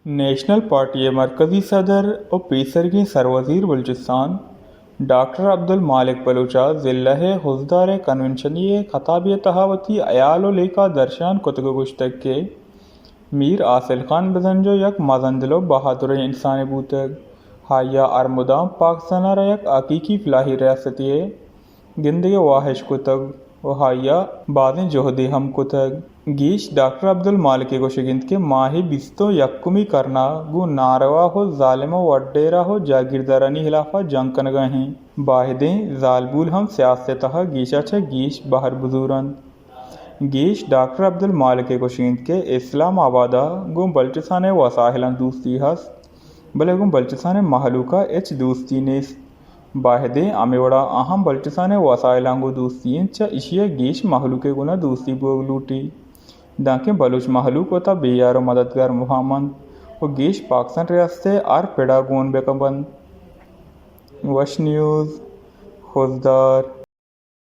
National party ءِ مرکزی صدر ءُ پیسرگیں سروزیر بلوچستان ڈاکٹر عبدالمالک بلوچ ءَ ضلع ءِ خضدار ءِ کنونشنی ءِ خطابے ءِ تہا وتی ہیال ءُ لیکہ درشان کتگ ءُ گوشتگ کہ میر حاصل خان بزنجو یک مزن دل ءُ بہادریں انسانے بوتگ۔ آئی ءَ ہر مدام پاکستان ءَ را یک حقیقی فلاحی ریاستے ءِ گندگ ءِ واہش کتگ ءُ آئی ءَ بازیں جہدے ہم کتگ۔ گیش ڈاکٹر عبدالمالک ءِ گوشگ انت کہ ماہ ءِ بیست ءُ یکمی کرن ءَ گوں ناروا ءُ ظالم ءُ وڈیرہ ءُ جاگیردارانی ہلاف ءَ جنگ کنگ ءَ ایں۔ بایدیں زالبول ہم سیاست ءِ تہا گیش ءَ چہ گیش بہر بزور انت۔ گیش ڈاکٹر عبدالمالک ءِ گوشگ انت کہ اسلام آباد ءَ گوں بلوچستان ءِ وسائلاں دوستی ہست، بلے گوں بلوچستان ءِ مہلوک ءَ ہچ دوستی نیست۔ بایدیں ہمے وڑا آہاں بلوچستان ءِ وسائلاں گوں دوستی انت، چہ ایشی ءَ گیش مہلوک ءِ گون ءَ دوستی بوگ لوٹی، دانکہ بلوچ مہلوک وتا بے یار ءُ مددگار مہ بنت ءُ گیش پاکستان ریاست ءِ ہر پڑ ءَ گون بہ بنت۔ وش نیوز، خضدار۔